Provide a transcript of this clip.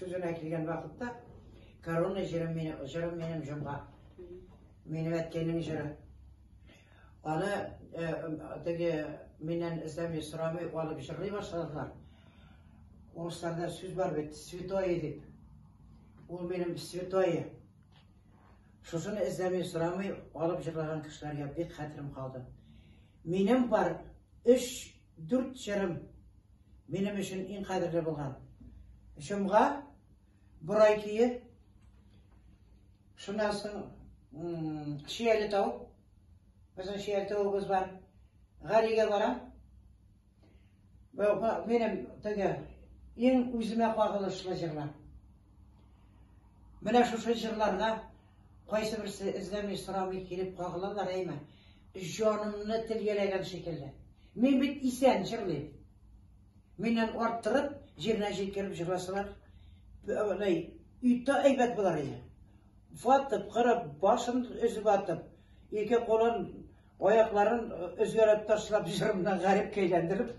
сүзенә килгән вакытта, корона җырым минем, җырым минем җомга. Минем әткәйнең җыры. Аны теге миннән эзләми, сорамый алып җырлый башладылар. Урысларда сүз бар бит, святое дип. Ул минем святое. Шушыны эзләми, сорамый алып җырлаган кешеләргә бик хәтерем калды. Минем бар өч, дүрт җырым минем өчен иң кадерле булган. Җомга, Борай көе, шуннан соң Чияле тау, безнең Чияле тавыбыз бар. Галигә барам. Минем теге иң үземә кагылышлы җырлар. Менә шушы җырларга кайсы берсе эзләми, сорамый килеп кагылалар, әйме? Җанымны телгәләгән шикелле. Мин бит исән җырлыйм. Миннән арттырып, җиренә җиткереп җырласалар, өйтә әйбәт булар иде. Ватып, кырып, башын өзеп атып, ике кулын, аякларын өзгәләп ташлап, җырымны гарипкә әйләндереп.